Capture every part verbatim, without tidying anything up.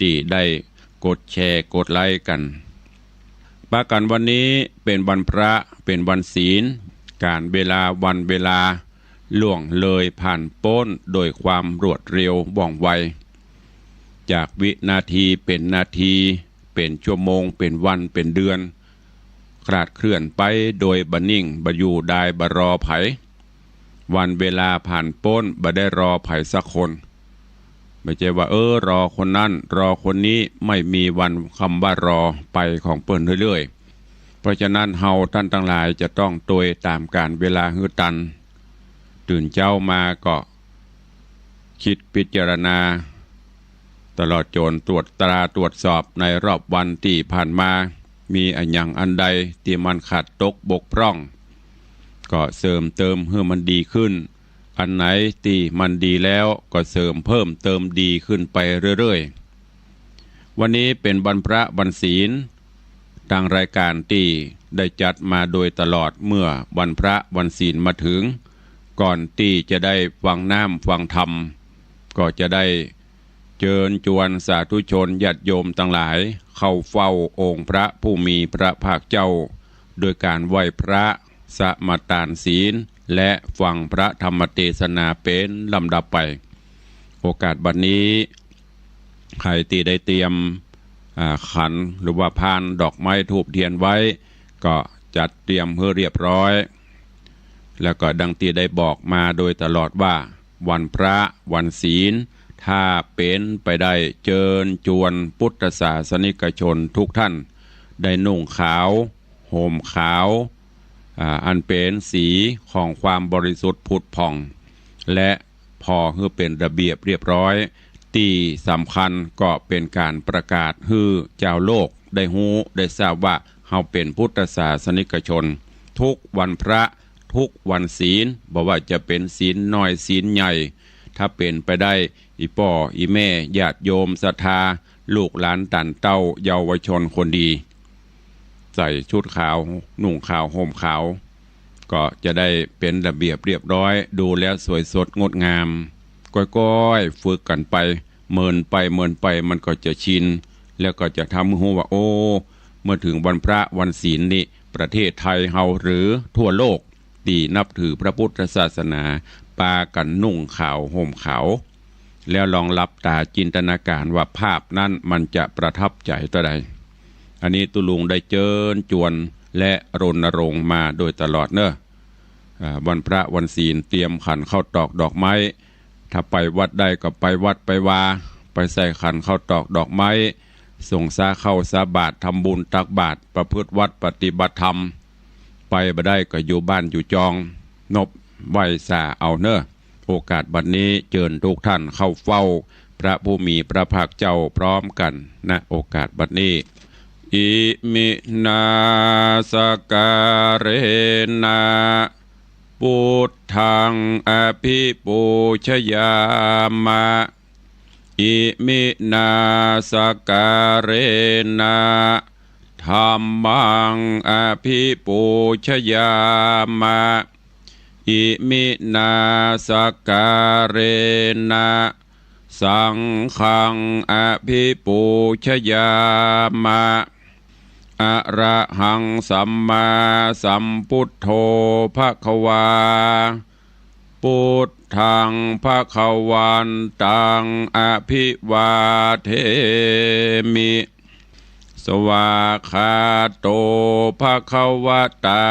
ตี้ได้กดแชร์กดไลก์กั๋น ปะกั๋นวันนี้เป๋นวันพระ เป๋นวันศีล ก๋านเวลาวันเวลาล่วงเลยผ่านป๊นโดยความรวดเร็วว่องไว จากวินาทีเป๋นนาที เป๋นชั่วโมง เป๋นวัน เป๋นเดือน คลาดเคลื่อนไปโดยบ่นิ่ง บ่อยู่ดาย บ่รอใผ วันเวลาผ่านป๊น บ่ได้รอใผสักคน บ่ใจ้ว่า เออ รอคนนั้น รอคนนี้ ไม่มีวันกำว่ารอ ไปของเปิ้นเรื่อยๆ เพราะฉะนั้นเฮาต้านตังหลายจะต้องตวยต๋ามก๋าลเวลาหื้อตัน ตื่นเจ๊ามาก็ กึ๊ดพิจารณา ตลอดจ๋นตรวจตราตรวจสอบในรอบวันตี้ผ่านมา มีอะหยังอันใดตี้มันขาดตกบกพร่อง ก็เสริมเติมหื้อมันดีขึ้น อันไหนตี้มันดีแล้วก็เสริมเพิ่มเติมดีขึ้นไปเรื่อยๆ วันนี้เป๋นวันพระวันศีล ตางรายก๋านตี้ได้จัดมาโดยตลอดเมื่อวันพระวันศีลมาเถิง ก่อนตี้จะได้ฟังน้ำฟังธรรม ก็จะได้เจิญจวนสาธุชนญาติโยมตังหลายเข้าเฝ้าองค์พระผู้มีพระภาคเจ้า โดยก๋านไหว้พระ สมาตานศีล และฟังพระธรรมเตสนาเป๋นลำดับไป โอกาสบัดนี้ ใผตี้ได้เตรียม อ่า ขันหรือว่าพานดอกไม้ธูปเตียนไว้ ก็จัดเตรียมหื้อเรียบร้อย แล้วก็ดังตี้ได้บอกมาโดยตลอดว่า วันพระวันศีล ถ้าเป๋นไปได้เจิญจวนพุทธศาสนิกชนทุกท่าน ได้นุ่งขาว ห่มขาว อ่า อันเป๋นสีของความบริสุทธิ์ผุดผ่อง และผ่อหื้อเป๋นระเบียบเรียบร้อย ตี้สำคัญก็เป๋นก๋านประกาศหื้อจาวโลกได้ฮู้ได้ทราบว่าเฮาเป๋นพุทธศาสนิกชน ทุกวันพระ ทุกวันศีล บ่ว่าจะเป๋นศีลน้อยศีลใหญ่ ถ้าเป๋นไปได้ อี่ป้ออี่แม่ญาติโยมศรัทธา ลูกหลานต้านเต้าเยาวชนคนดี ใส่ชุดขาว นุ่งขาว ห่มขาว ก็จะได้เป๋นระเบียบเรียบร้อย ดูแล้วสวยสดงดงาม ก้อยๆ ฝึกกั๋นไป เมินไปเมินไปมันก็จะชิน แล้วก็จะทำหื้อฮู้ว่า โอ้ เมื่อเถิงวันพระวันศีลนี่ ประเทศไทยเฮาหรือทั่วโลกตี้นับถือพระพุทธศาสนา ปากั๋นนุ่งขาวห่มขาว แล้วลองหลับต๋าจินตนาก๋านว่าภาพนั้นมันจะประทับใจ๋เต้าใด อันนี้ตุ๊ลุงได้เจิญจวนและรณรงค์มาโดยตลอดเน่อ อ่า วันพระวันศีลเตรียมขันข้าวตอกดอกไม้ ถ้าไปวัดได้ก็ไปวัดไปวา ไปใส่ขันข้าวตอกดอกไม้ สงฆ์สาข้าวสาบาตร ทำบุญตักบาตร ประพฤติวัตรปฏิบัติธรรม ไปบ่ได้ก็อยู่บ้านอยู่จอง นบไหว้สาเอาเน่อ โอกาสบัดนี้เจิญทุกท่านเข้าเฝ้าพระผู้มีพระภาคเจ้าพร้อมกั๋น ณ โอกาสบัดนี้ อิมินาสการะนะ พุทธังอภิปูชยามะ อิมินาสการะนะ ธัมมังอภิปูชยามะ อิมินาสการะนะ สังฆังอภิปูชยามะ อะระหังสัมมาสัมพุทโธภะคะวา พุทธังภะคะวันตังอภิวาเทมิ สวากขาโตภะคะวะตา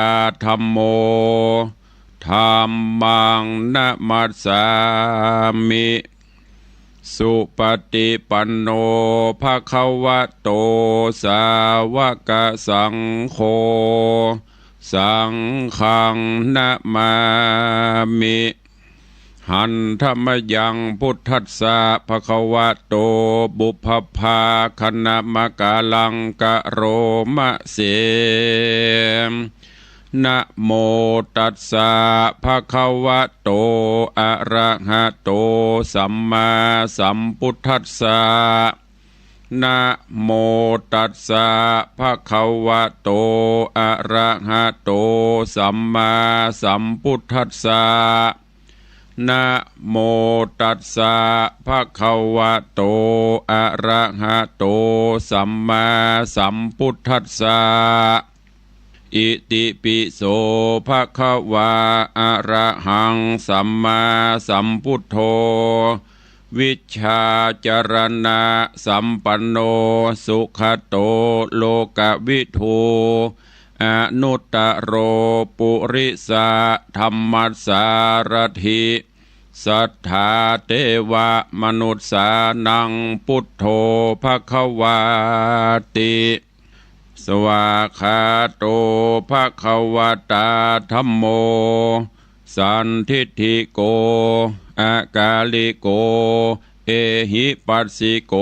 ธัมโม ธัมมังนะมัสสามิ สุปฏิปันโนภะคะวะโต สาวกสังโฆ สังฆังนะมามิ หันธะมะยังพุทธัสสะภะคะวะโต ปุพพะภาคะนะมะกะลังกะโรมะเส นะโมตัสสะภะคะวะโต อะระหะโต สัมมาสัมพุทธัสสะ นะโมตัสสะภะคะวะโต อะระหะโต สัมมาสัมพุทธัสสะ นะโมตัสสะ ภะคะวะโต อะระหะโต สัมมาสัมพุทธัสสะ อิติปิโส ภะคะวา อะระหัง สัมมาสัมพุทโธ วิชชาจรณะสัมปันโน สุขะโต โลกวิทู อนุตตะโร ปุริสะธัมมัสสารถิ สัทธาเตวะมนุสสานัง พุทโธ ภะคะวาติ สวากขาโต ภะคะวะตา ธัมโม สันทิฏฐิโก อะกาลิโก เอหิปัสสิโก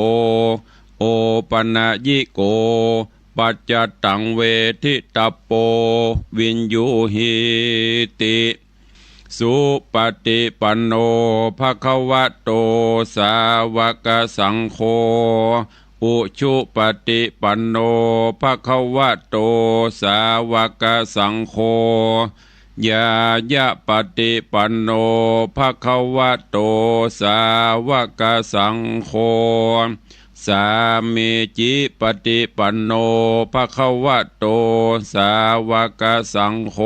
โอปะนะยิโก ปัจจัตตัง เวทิตัปโป วิญญูหีติ สุปะติปันโน ภะคะวะโต สาวะกะสังโฆ อุชุปะติปันโน ภะคะวะโต สาวะกะสังโฆ ญาญะปะติปันโน ภะคะวะโต สาวะกะสังโฆ สามีจิปะติปันโน ภะคะวะโต สาวะกะสังโฆ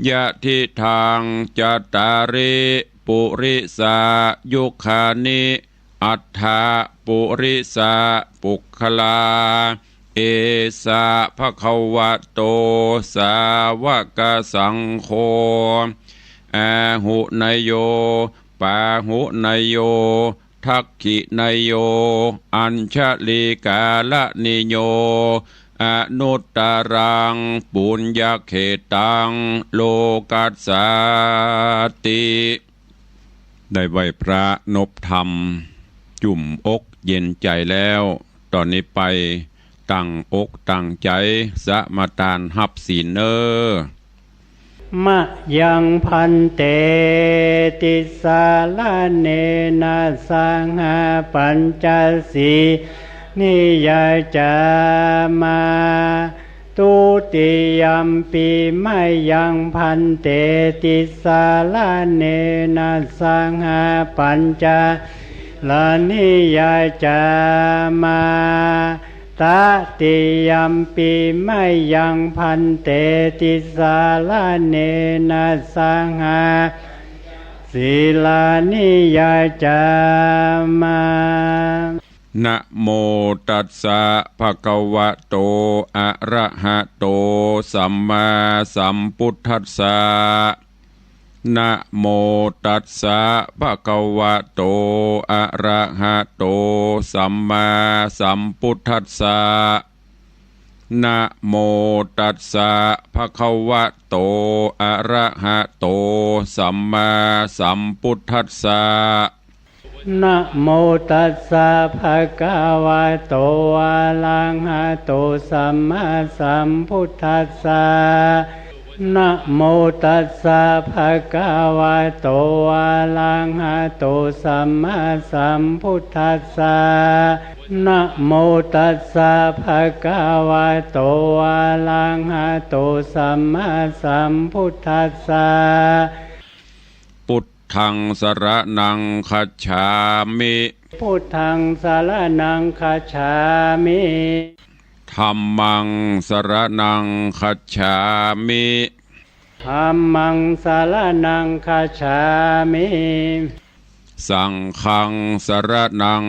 ยะทิทัง จัตตาริ ปุริสายุคานิ อัฏฐะ ปุริสะ ปุคคลา เอสะ ภะคะวะโต สาวะกะสังโฆ อาหุเนโย ปาหุเนโย ทักขิเนโย อัญชลีกาละนิโย อนุตตะรัง ปุญญะเขตัง โลกัสสาติ ได้ไหว้พระนบธรรม จุ่มอกเย็นใจ๋แล้ว ต่อนี้ไปตั้งอกตั้งใจ๋สมาทานฮับศีลเน้อ มะยัง ภันเต ติสสะระเณนะ สะหะ ปัญจสีลานิ ยาจามา ทุติยัมปิ มะยัง ภันเต ติสสะระเณนะ สะหะ ปัญจสีลานิ ยาจามา ตติยัมปิ มะยัง ภันเต ติสสะระเณนะ สะหะ ปัญจสีลานิ ยาจามา นะโมตัสสะ ภะคะวะโต อะระหะโต สัมมาสัมพุทธัสสะ นะโมตัสสะ ภะคะวะโต อะระหะโต สัมมาสัมพุทธัสสะ นะโมตัสสะ ภะคะวะโต อะระหะโต สัมมาสัมพุทธัสสะ นะโมตัสสะ ภะคะวะโต อะระหะโต สัมมาสัมพุทธัสสะ นะโมตัสสะ ภะคะวะโต อะระหะโต สัมมาสัมพุทธัสสะ นะโมตัสสะ ภะคะวะโต อะระหะโต สัมมาสัมพุทธัสสะ พุทธัง สะระณัง คัจฉามิ พุทธัง สะระณัง คัจฉามิ ธัมมัง สะระณัง คัจฉามิ ธัมมัง สะระณัง คัจฉามิ สังฆัง สะระณัง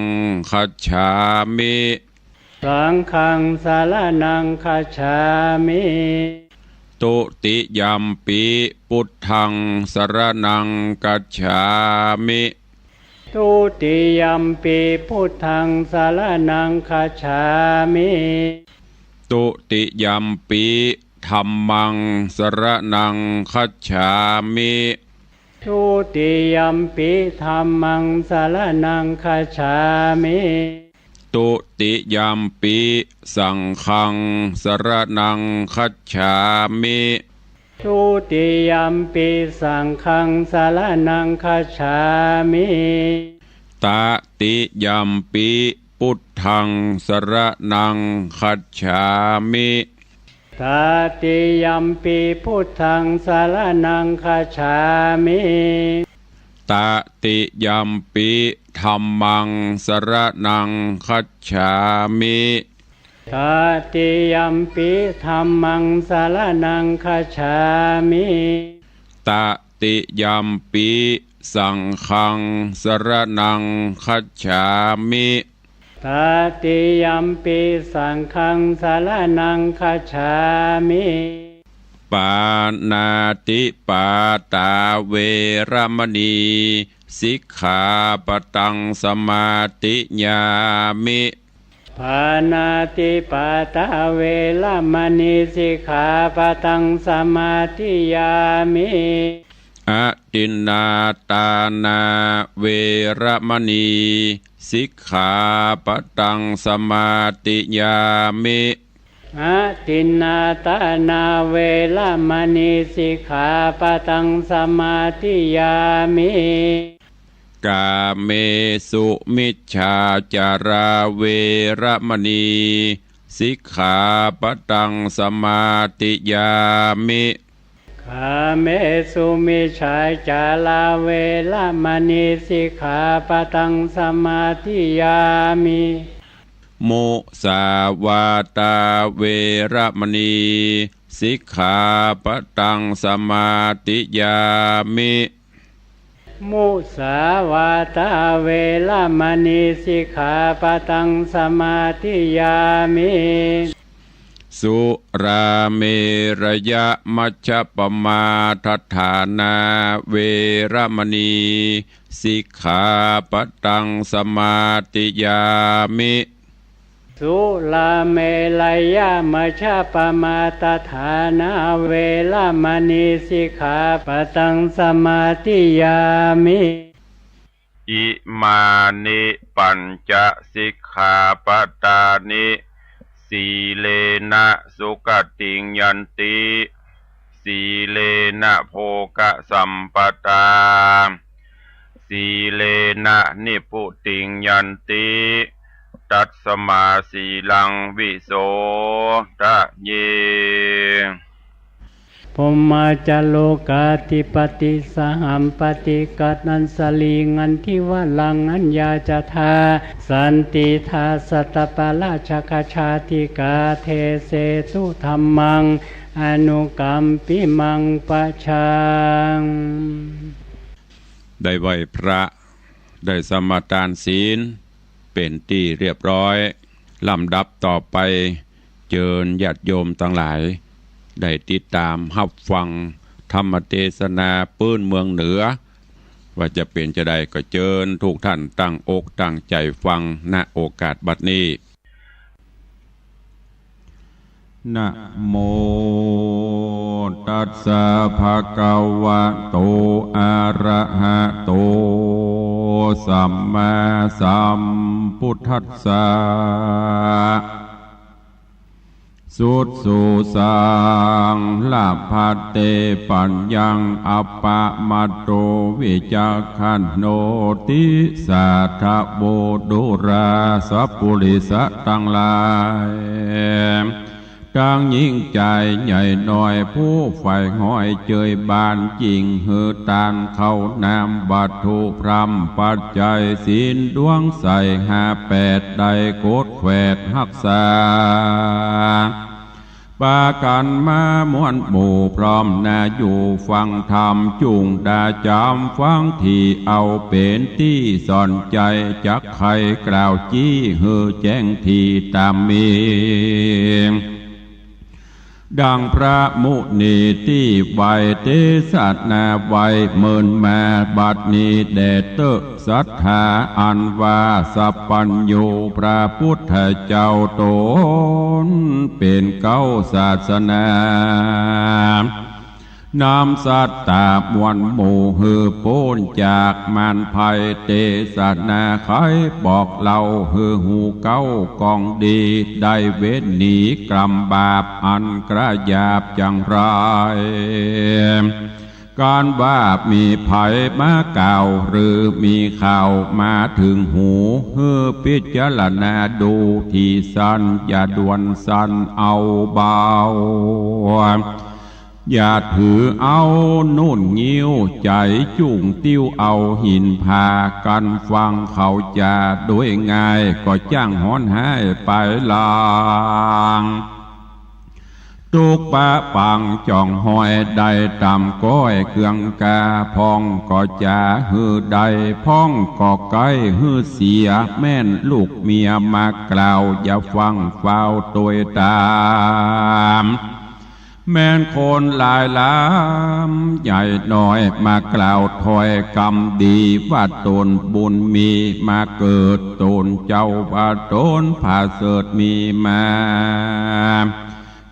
คัจฉามิ สังฆัง สะระณัง คัจฉามิ ทุติยัมปิ พุทธัง สะระณัง คัจฉามิ ทุติยัมปิ พุทธัง สะระณัง คัจฉามิ ทุติยัมปิ ธัมมัง สะระณัง คัจฉามิ ทุติยัมปิ ธัมมัง สะระณัง คัจฉามิ ทุติยัมปิ สังฆัง สะระณัง คัจฉามิ ทุติยัมปิ สังฆัง สะระณัง คัจฉามิ ตติยัมปิ พุทธัง สะระณัง คัจฉามิ ตติยัมปิ พุทธัง สรณัง คัจฉามิ ตติยัมปิ ธัมมัง สรณัง คัจฉามิ ตติยัมปิ ธัมมัง สรณัง คัจฉามิ ตติยัมปิ สังฆัง สรณัง คัจฉามิ ตติยัมปิ สังฆัง สรณัง คัจฉามิ ปาณาติปาตา เวระมะณี สิกขาปะตัง สมาธิยามิ ปาณาติปาตา เวระมะณี สิกขาปะตัง สมาธิยามิ อทินนาตานา เวระมะณี สิกขาปะตัง สมาธิยามิ อทินนาตานา เวระมะณี สิกขาปะตัง สมาธิยามิ กาเมสุมิจฉาจารา เวระมะณี สิกขาปะตัง สมาธิยามิ กาเมสุมิจฉาจารา เวระมะณี สิกขาปะตัง สมาธิยามิ มุสาวาตา เวระมะณี สิกขาปะตัง สมาธิยามิ มุสาวาตา เวระมะณี สิกขาปะตัง สมาธิยามิ สุราเมรยะมัชฌะปมาทัฏฐานา เวระมะณี สิกขาปะตัง สมาธิยามิ สุราเมรยะมัชฌะปมาทัฏฐานา เวระมะณี สิกขาปะตัง สมาธิยามิ อิมานิ ปัญจะ สิกขาปะตานิ สีเลนะ สุขติง ยันติ สีเลนะ โภคะสัมปะทา สีเลนะ นิพพุติง ยันติ ตัสมา สีลัง วิโสทะเย พรหมาจาโรกาธิปติ สหัมปติ กัตตัญจลี ขันธิวะรัง อัญญาจทา สันติทา สัตตปาราชกชาติกา เทเสตุ ธัมมัง อนุกัมปิมัง ปะชัง ได้ไหว้พระ ได้สมาทานศีล เป๋นตี้เรียบร้อย ลำดับต่อไป เจิญญาติโยมตังหลาย ได้ติดต๋ามฮับฟังธรรมเตสนาปื๊นเมืองเหนือ ว่าจะเป๋นจาใด ก็เจิญทุกท่านตั้งอกตั้งใจ๋ฟัง ณ โอกาสบัดนี้ นะโมตัสสะ ภะคะวะโต อะระหะโต สัมมาสัมพุทธัสสะ สุดสูสัง ละภัตเต ปัญญัง อัปปะมาโต วิจักขันโณ ติสาทะโว ดูราสะปุริสะตังหลาย ตังญิงจายใหญ่น้อย ผู้ใฝ่หอยเจยบาน จิ่งหื้อตานข้าวน้ำ วัตถุพร่ำปัจจัย ศีลดวงใสห้าแปด ได้กดแขวดฮักษา ปากั๋นมามวลหมู่พร้อมหน้าอยู่ฟังธรรม จุ่งดาจ๋ำฟังตี้เอาเป๋นตี้สอนใจ๋ จักใค่กล่าวจี้หื้อแจ้งตี้ต๋ามมี ดังพระมุนีตี้ไหว้เตสนาไว้เมินมา บัดนี้แด่เต๊อะ ศรัทธาอันว่าสัพพัญญูพระพุทธเจ้าต๋นเป๋นเก๊าศาสนา นำสัตตามวลหมู่หื้อป๊นจากมารภัย เตสนาไขบอกเล่าหื้อฮู้เก๊ากองดี ได้เว้นหนีกรรมบาปอันกระหยาบจังไร กันว่ามีใผมากล่าว หรือมีข่าวมาเถิงหู หื้อพิจารณาดูตี้สัน อย่าด่วนสันเอาเบา อย่าถือเอานุ่นงิ้ว ใจ๋จุ่งติ้วเอาหิน พากั๋นฟังเขาจาโดยง่าย ก็จ้างฮ้อนฮ้ายไปลาง ตุ๊กปะปังจ่องฮอย ได้ต๋ามก้อยเคืองกา พ่องก็จ๋าหื้อได้ พ่องก็ใก้หื้อเสีย แม่นลูกเมียมากล่าว อย่าฟังฟ้าวตวยต๋าม แม่นคนหลายหลามใหญ่น้อย มากล่าวถ้อยกำดี ว่าต๋นบุญมี มาเกิดต๋นเจ้า ว่าต๋นผาเสริฐมีมา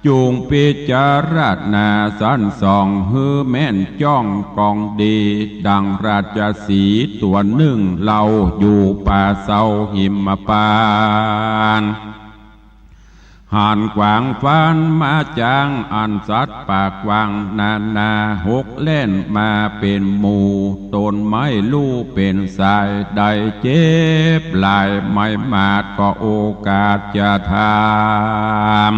จุ่งพิจารณาสันส่อง หื้อแม่นจ้องกองดี ดังราชสีห์ตั๋วนึ่ง เล่าอยู่ป่าเซาหิมพานต์ หันขวางฟันม้าจ๊าง อันสัตว์ป่ากว้างนานา หกแล่นมาเป๋นหมู่ ต๋นไม่ฮู้เป๋นสาย ได้เจ็บหลาย ไม่มาดก็โอกาสจะถาม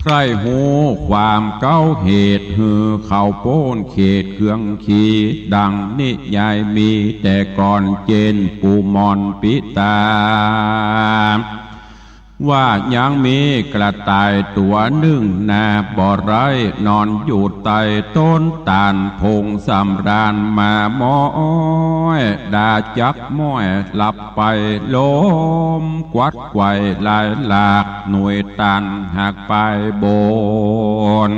ใคร่ฮู้ความเก๊าเหตุ หื้อเขาป๊นเขตเคืองขี ดังนิยายมีแต่ก่อน เจนปู่หม่อนปิตา ว่ายังมีกระต่ายตั๋วนึ่งนา บ่ไร้นอนอยู่ใต้ต้นตาล ผงสำราญมาม้อย ดาจักม้อยหลับไป ลมกวัดไกว่ลายหลาก หน่วยตาลหักปลายโบน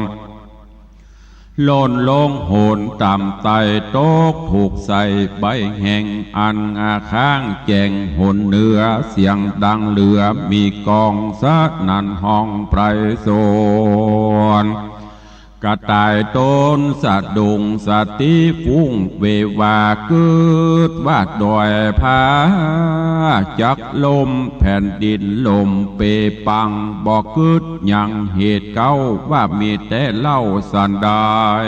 หล่นลงโหนต่ำไต้ ตกถูกใส่ใบแห้ง อันอาข้างแจ้งหนเหนือ เสียงดังเหลือ มีก้องสนั่นฮ้องไพรสน กระต่ายตนสะดุ้ง สะตี้ฟุ้งเววา กึ๊ดว่าดอยผา จักล่มแผ่นดินล่มเปปัง บ่กึ๊ดยังเหตุเก๊า ว่ามีแต่เล่าสันดาย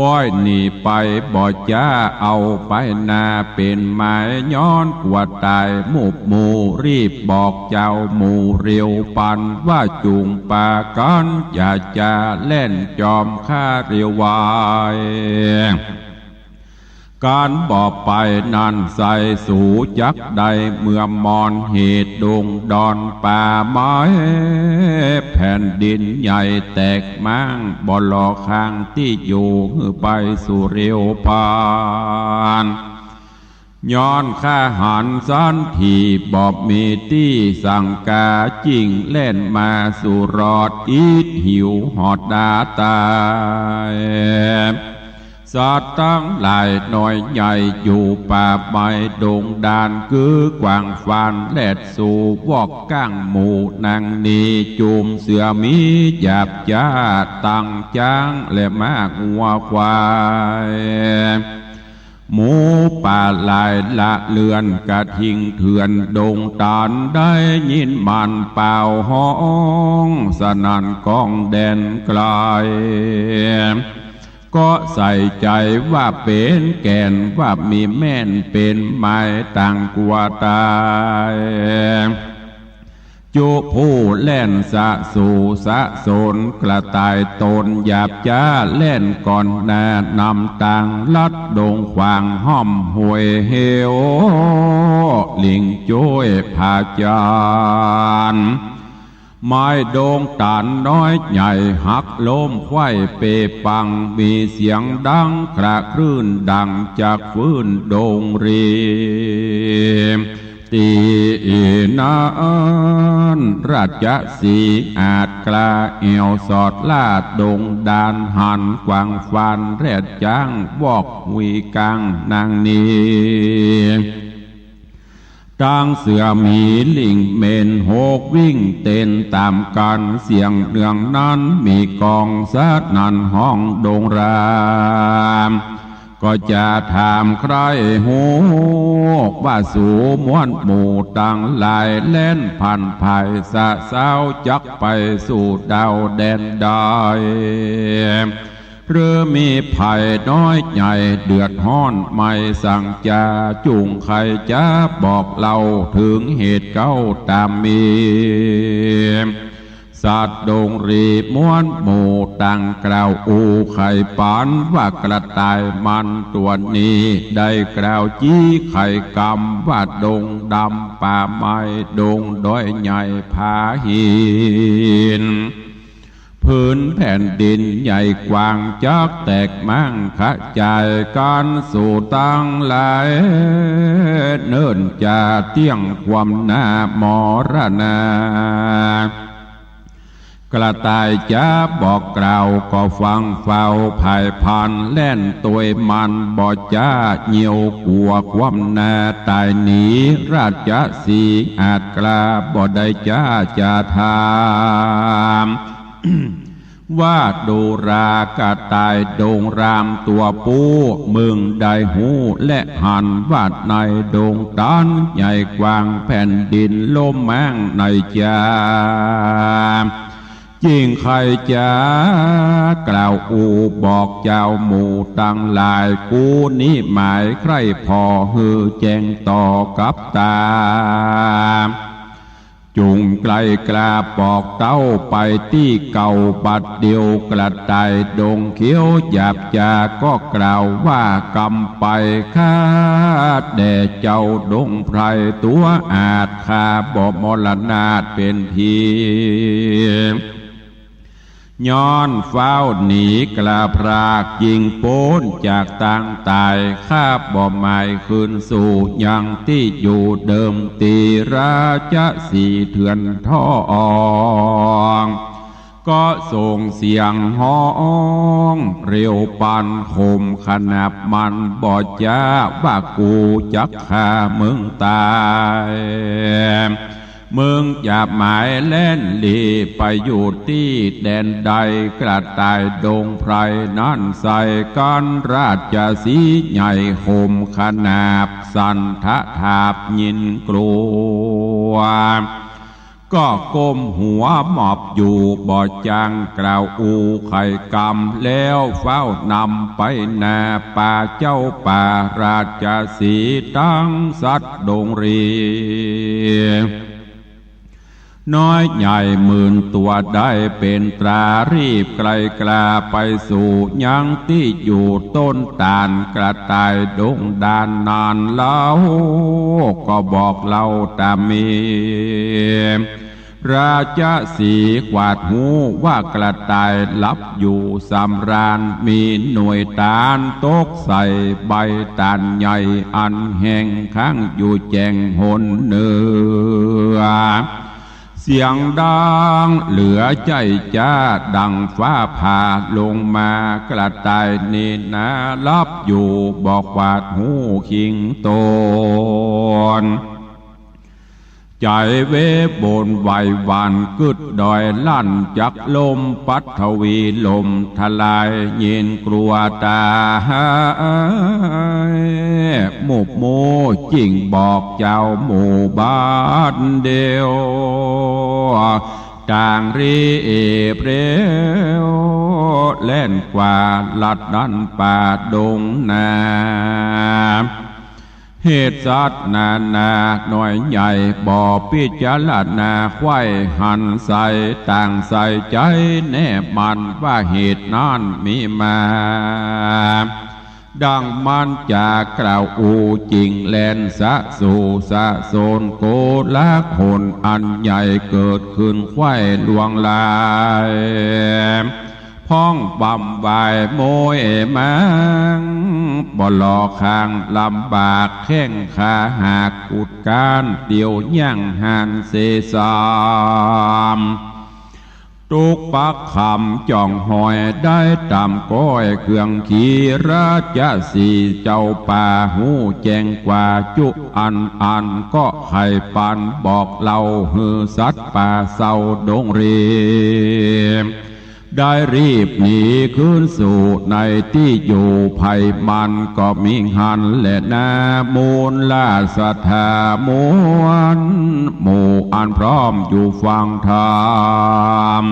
ป้อยหนีไปบ่จ๊า เอาไปนาเป๋นหมาย ย้อนกั๋วต๋ายหมู่หมู่ รีบบอกเจ้าหมู่เร็วปัน ว่าจุ่งปากั๋น อย่าจะแล่นจอมข้าเร็วไว กั๋นบ่ไปนั้นไส้ สูจักได้เมื่อมอน เหตุดงดอนป่าไม้ แผ่นดินใหญ่แตกม้าง บ่หล่อข้างตี้อยู่ หื้อไปสู่เร็วปัน ย้อนข้าหันสันที บ่มีตี้สังกา จิ่งแล่นมาสู่รอด อิดหิวหอดดาต๋าย สัตว์ตังหลายน้อยใหญ่ อยู่ป่าไม้ดงดาน กื้อกว้างฟานแลดสู่ วอกก้างหมู่นางนี จุ่มเสือหมีหยาบจ๊า ตังจ๊างและม้างัวควาย หมูป่าหลายละเลือน กระทิงเถื่อนดงต๋าน ได้ยินมันป่าวฮ้อง สนั่นก้องแดนไกล ก็ใส่ใจ๋ว่าเป๋นแก่น ว่ามีแม่นเป๋นหมาย ต่างกั๋วต๋าย จุผู้แล่นสะสู่สะสน กระต่ายตนหยาบจ๊า แล่นก่อนหน้านำตาง ลัดดงขวางห้อมห้วยเหว ลิงจ้วยผาจาน ไม้ดงต๋านน้อยใหญ่ หักล้มไขว้เปปัง มีเสียงดังคระคลื่น ดังจักฟื้นดงรี ตี้นั้นราชสีห์อาจกล้า แอ่วสอดล่าดงดาน หันกว้างฟานแลดจ๊าง วอกหุยก้างนางนี ตังเสือหมีลิงเม่น หกวิ่งเต้นต๋ามกั๋น เสียงเนืองนั้นมีก้องสนั่นฮ้องดงราม ก็จะถามใคร่ฮู้ ว่าสูมวลหมู่ตังหลาย แล่นผ่านผายสะเซ้า จักไปสู่ดาวแดนใด หรือมีภัยน้อยใหญ่เดือดฮ้อนไม่สังจา จุ่งใค่จะบอกเล่าเถิงเหตุเก๊าต๋ามมี สัตว์ดงรีม้วนหมู่ต่างกล่าวอู้ใค่ปัน ว่ากระต่ายมันตั๋วนี้ได้กล่าวจี้ใค่กำ ว่าดงดำป่าไม้ดงดอยใหญ่ผาหิน ผืนแผ่นดินใหญ่กว้างจักแตกม้างขะจายกั๋นสู่ตังหลาย เนิ่นจะเตี้ยงความหน้ามรณา กระต่ายจะบอกกล่าวก็ฟังเฝ้าผายพลัน แล่นตวยมันบ่จ๊าเยียวกั๋วความหน้าต๋ายหนี ราชสีห์อาจกล้าบ่ได้จ๊าจะถาม ว่าดูรากระต่ายดงรามตั๋วปู มึงได้ฮู้และหันว่าในดงตันใหญ่กว้างแผ่นดินโล่มม้างในจา จิ่งใค่จะกล่าวอู้บอกเจ้าหมู่ตังหลาย กูนี้หมายใคร่ผ่อหื้อแจ้งต่อกับต๋า จุ่งไกลกล้าบอกเต้าไปตี้เก่าบัดเดี่ยว กระต่ายดงเขียวหยาบจาก็กล่าวว่ากำไป ข้าแด่เจ้าดงไพรตั๋วอาจ ข้าบ่มรณาเป๋นผี ย้อนฟ้าวหนีกล้าพรากจิ่งป๊นจากตางต๋าย ข้าบ่หมายคืนสู่ยังตี้อยู่เดิมตี้ ราชสีห์เถื่อนทอง ก็ส่งเสียงฮ้องเร็วปันข่มขนาบมันบ่จ๊า ว่ากูจักฆ่ามึงต๋าย มึงจะหมายแล่นหลีไปอยู่ตี้แดนใด กระต่ายดงไพรนั้นใส่กั๋น ราชสีห์ใหญ่ข่มขนาบสั่นทะทาบยินกลัว ก็ก้มหัวหมอบอยู่บ่จ้างกล่าวอู้ใค่กำ แล้วฟ้าวนำไปหน้าป่าเจ้าป่าราชสีห์ตังสัตว์ดงรี น้อยใหญ่หมื่นตั๋วได้เป๋นตรา รีบไกลกล้าไปสู่ยังตี้อยู่ต้นตาล กระต่ายดงดานนั้นเล่า ก็บอกเล่าต๋ามมี ราชสีห์กวาดฮู้ว่ากระต่ายหลับอยู่สำราญ มีหน่วยตาลตกใส่ใบตาลใหญ่อันแห้ง ค้างอยู่แจ่งหนเหนือ เสียงดังเหลือใจ้จ๊าดังฟ้าผ่าลงมา กระต่ายนี้นาหลับอยู่บ่กวาดฮู้คิงตน ใจ๋เวบนไหวหวั่นกึ๊ดดอยลั่นจักลม ปัทวีล่มทลายยินกลัวต๋าย หมู่หมู่จิ่งบอกเจ้าหมู่บัดเดี่ยว ต่างรีบเร็ว แล่นกว่าลัดดั้นป่าดงนา เหตุสัตว์นานาน้อยใหญ่บ่พิจารณาใค่หันใส่ ต่างใส่ใจ๋แน่มั่นว่าเหตุนั้นมีมา ดังมันจะกล่าวอู้จิ่งแล่นสะสู่สะโสน โกลาหลอันใหญ่เกิดขึ้นใค่ลวงลาย พ้องบำวายโมยมัง บ่หล่อข้างลำบาก แข้งขาหักกุดก้านเดี่ยวย่างหันเสสาม ตุ๊กปักคำจ่องหอยได้ต๋ามก้อยเครื่องขี่ ราชสีห์เจ้าป่าฮู้แจ้งกว่าจุอันอัน ก็ใค่ปันบอกเล่าหื้อสัตว์ป่าเศร้าดงรี ได้รีบหนีคืนสู่ในตี้อยู่ ภัยมันก็มิหั้นแลนา มูลราชธามวลหมู่อันพร้อมอยู่ฟังธรรม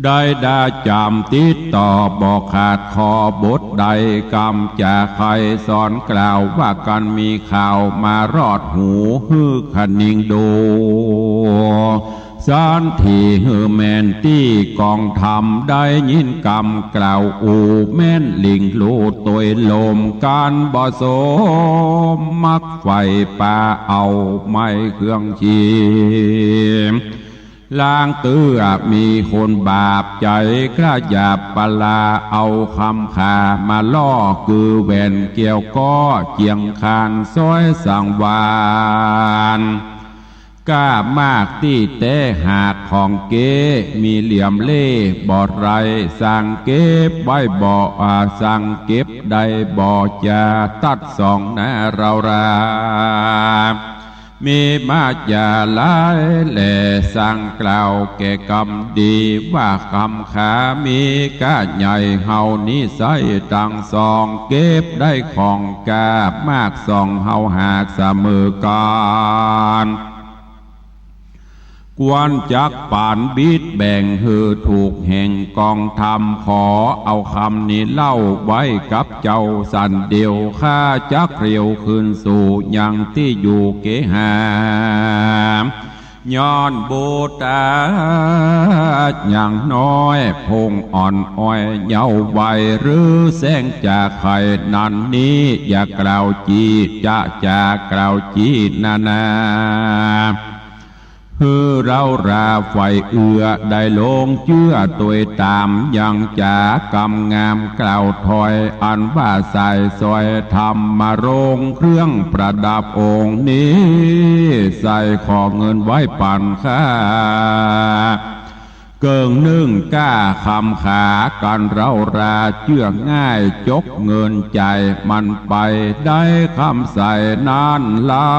ได้ดาจ๋ำติดต่อบ่ขาด ขอบทใดกำจะใค่สอนกล่าว ว่ากั๋นมีข่าวมารอดหู หื้อคะนิงดูสันที หื้อแม่นตี้กองธรรม ได้ยินกำกล่าวอู้ แม่นหลิงลู่ตวยลม กั๋นบ่สมมักใฝ่ ปาเอาไม้เครื่องชี ลางเตื้อมีคนบาปใจ๋ กล้าหยาบปลาเอาคำขามาล่อ กือแหวนแก้วก้อเจียงคาน ซ้อยสังวาล กล้ามากตี้แต๊หากของเก๊ มีเหลี่ยมเล่บ่ไร สั่งเก็บไว้บ่ อ่า สั่งเก็บได้บ่ จะตัดสองนาเรารา มีมาจาหลายแหล่ สั่งกล่าวแก่กำดี ว่ากำขามีก้าใหญ่ เฮานี้ใส้ตังสอง เก็บได้ของก้ามากสอง เฮาหากเสมอกั๋น ควรจักปานบิดแบ่งหื้อถูกแห่งกองธรรม ขอเอากำนี้เล่าไว้กับเจ้าสันเดียว ข้าจักเรียวคืนสู่ยังตี้อยู่เกหา ย้อนบุตรายังน้อย พงอ่อนอ้อยเยาว์วัย หรือแสงจะใค่นั้นนี้ อย่ากล่าวจี้ จะ จะกล่าวจี้นานา หื้อเราราใฝ่เอื้อได้ลงเจื้อตวยต๋าม ยังจ๋ากำงามกล่าวถ้อย อันว่าสายสร้อยธรรมรงค์ เครื่องประดับองค์นี้ ใส่ขอเงินไว้ปั๋นข้า เกิ่งนึ่งก้าคำขา กั๋นเราราเจื้อง่าย จกเงินจ่ายมันไป ได้คำใส่นั้นเล่า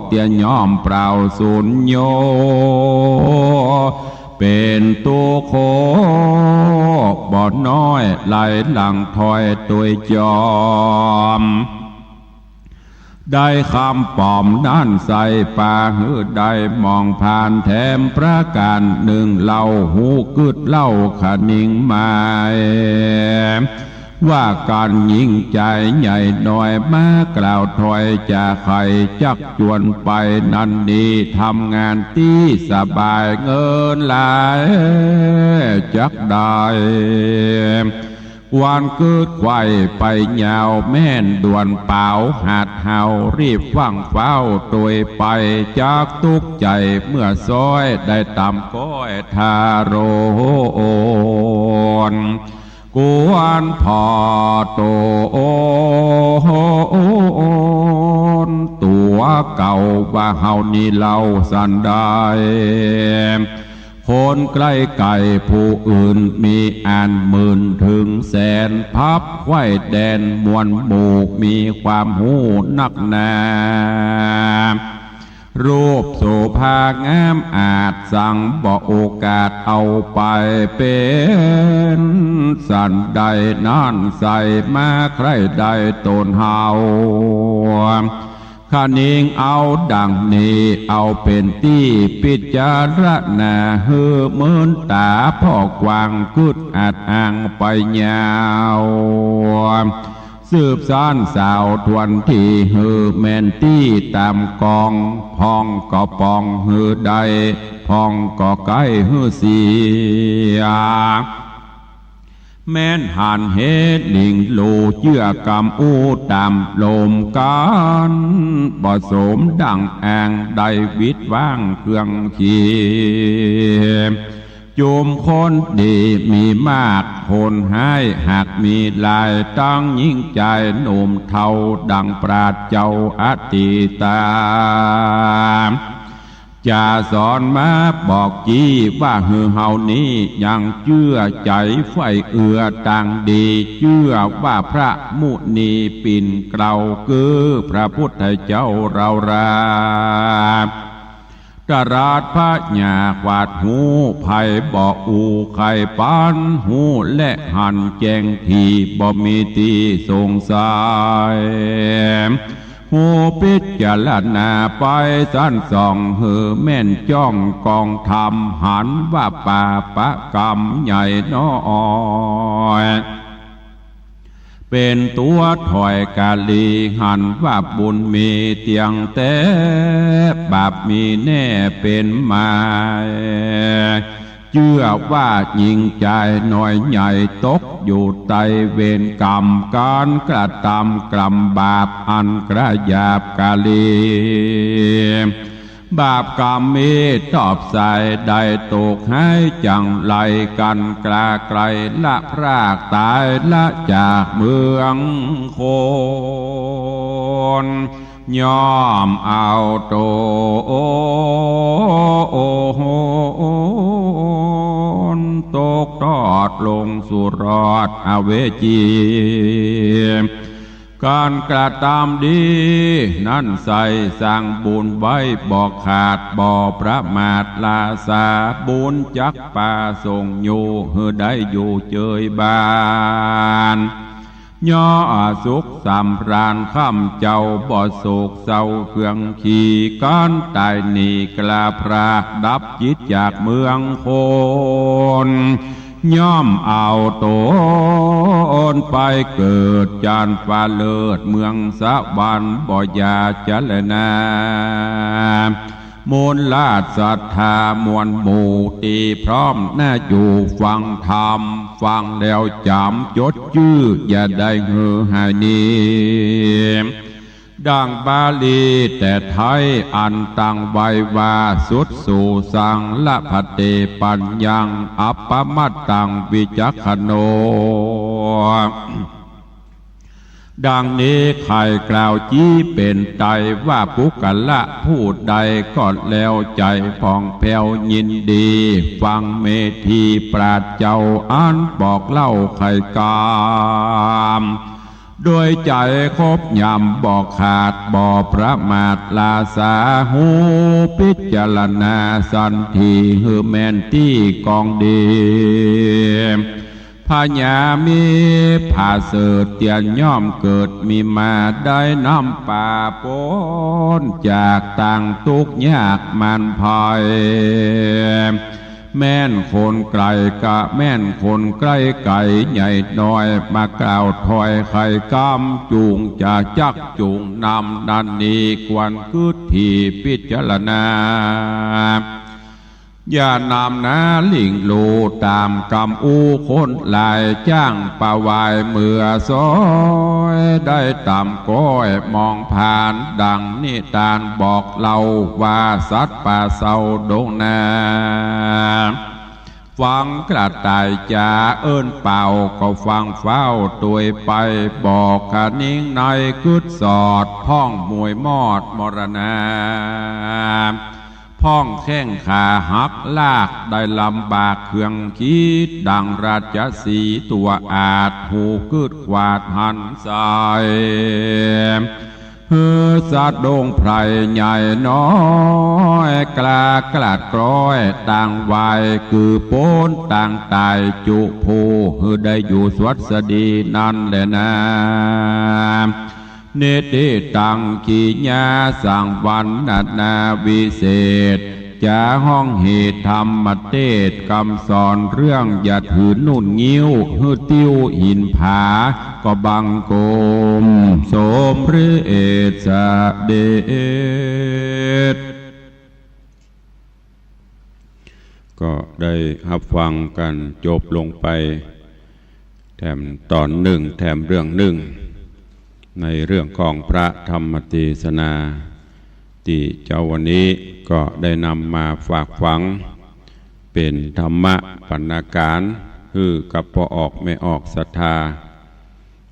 เตียยอมเปล่าสูญโย เป๋นตุ๊กข์บ่น้อย ไหลหลั่งถ้อยตวยจอม ได้คำป๋อมนั้นใส่ปาหื้อได้มองผ่าน แถมประก๋านนึ่งเล่า ฮู้กึ๊ดเล่าคะนิงหมาย ว่ากั๋นญิงจายใหญ่น้อย มากล่าวถ้อยจะใค่จักจวนไปนั้นนี้ ทำงานตี้สบายเงินหลายจักได้ ควรกึ๊ดไขว่ไปยาว แม่นด่วนเป๋าหัดเฮา รีบฟั่งฟ้าวตวยไป จักตุ๊กข์ใจ๋เมื่อซ้อย ได้ต๋ามก้อยทารุณ ควรผ่อโตนตั๋วเก่า ว่าเฮานี้เล่าสันใด คนใกล้ไก๋ผู้อื่นมีอันหมื่นเถิงแสน พับไขว้แดนมวลหมู่ มีความฮู้นักหนา รูปโสภางามอาจ สังบ่โอกาสเอาไป เป๋นสันใดนั้นใส่ มาใคร่ได้ต๋นเฮา คะนิงเอาดั่งนี้ เอาเป๋นตี้ปิจารณา หื้อเมินต๋าผ่อกว้าง กึ๊ดอัดอ้างไปยาว สืบสานสาวทวนที หื้อแม่นตี้ต๋ามกอง พ่องก็ป่องหื้อได้ พ่องก็ใก้หื้อเสีย แม้นหันเหตุหลิงลู่ เจื้อกำอู้ต๋ามลมกั๋น บ่สมดั่งอ้าง ได้วิดว้างเครื่องขี จุมคนดีมีมาก คนฮ้ายหากมีหลาย ตังญิงจายหนุ่มเฒ่า ดั่งปราชญ์เจ้าอตีตา จะสอนมาบอกจี้ ว่าหื้อเฮานี้ยังเจื้อใจ๋ใฝ่เอื้อตางดี เจื้อว่าพระมุนีปิ่นเกล้า คือพระพุทธเจ้าเรารา ตรัสพญาขวาดฮู้ ใผบ่อู้ใค่ปันฮู้ และหันแจ้งถี่ บ่มีตี้สงสัย ผู้พิจารณาไปสันส่องหื้อแม่นจ้องกองธรรม หันว่าปาปะกรรมใหญ่น้อย เป๋นตั๋วถ้อยกาลี หันว่าบุญมีเตี้ยงแต๊ บาปมีแน่เป๋นไม้ เจื้อว่ายิ่งจายน้อยใหญ่ ตกอยู่ใต้เวรกรรม ก๋านกระตำกรรมบาปอันกระหยาบกาลี บาปกรรมมีตอบสายได้ตกหายจั่งไร กั๋นกล้าใกล้ละพรากต๋ายละจากเมืองคน ย่อมเอาต๋นตกทอดลงสู่รอดอเวจี ก๋านกระตำดีนั้นใส่สร้างบุญไว้บ่ขาด บ่ประมาทลาสา บุญจักปาส่งอยู่ หื้อได้อยู่เจยบาน ย่อสุขสำราญค่ำเจ้า บ่โศกเศร้าเคืองขี ก๋านต๋ายนี้กล้าพราก ดับจิตจากเมืองคน ย่อมเอาต๋นไปเกิดจานฟ้าเลิศเมืองสวรรค์ บ่อย่าจะแลนา มูลราชศรัทธามวลหมู่ตี้พร้อมหน้าอยู่ฟังธรรม ฟังแล้วจ๋ำจดจื้อ อย่าได้หื้อหายหนี ดังบาลีแต่ไทยอันตั้งไว้ว่า สุดสูสังละพันเต ปัญญังอัปปมัตตังวิจักขโณ ดังนี้ใค่กล่าวจี๊เป๋นไตว่า ปุคคละผู้ใดก็แล้วใจ๋ผ่องแผ้วยินดี ฟังเมธีปราชญ์เจ้าอันบอกเล่าไขกำ โดยใจ๋ครบยำบ่ขาดบ่ประมาทลาสา ฮู้พิจารณาสันที หื้อแม่นตี้กองดี พญามีผาเสริฐเตียนย่อมเกิดมีมา ได้นำปาป๊นจากต่างตุ๊กข์ยากมารภัย แม่นคนไก๋ก็แม่นคนใก้ไก๋ใหญ่น้อย มากล่าวถ้อยไขกำ จุ่งจะจักจุ่งนำนั้นนี้ ควรกึ๊ดถี่พิจารณา อย่านำนาหลิ่งลู่ต๋ามกำอู้คนหลาย จ้างปะวายเมือซ้อย ได้ต๋ามก้อยมองผ่าน ดังนิตานบอกเล่าว่า สัตว์ป่าเศร้าดงนา ฟังกระต่ายจ๋าเอิ้นเป่า ก็ฟังเฝ้าตวยไป บอกขะนิงในกึ๊ดสอด พ่องมวยมอดมรณา พ่องแข้งขาหักลาก ได้ลำบากเคืองขีด ดังราชสีห์ตั๋วอาช ฮูกึ๊ดขวาดหันใส่ หื้อสะดุ้งไพร่ใหญ่น้อย กล้ากลาดกล้อยต่างวาย กือป๊นต่างต๋ายจุผู้ หื้อได้อยู่สวัสดีนั้นแลนา นิติตังกิริยาสังวรรณนาวิเศษ จะฮ้องเหตุธรรมเตศน์ กำสอนเรื่องอย่าถือนุ่นงิ้ว หื้อติ้วหินผา ก็บังคมสมเร็จเสด็จ ก็ได้ฮับฟังกั๋นจบลงไป แถมต๋อนนึ่ง แถมเรื่องนึ่ง ในเรื่องของพระธรรมเตสนา ตี้เจ๊าวันนี้ก็ได้นำมาฝากฝัง เป๋นธรรมะบรรณาการ หื้อกับป้อออกแม่ออกศรัทธา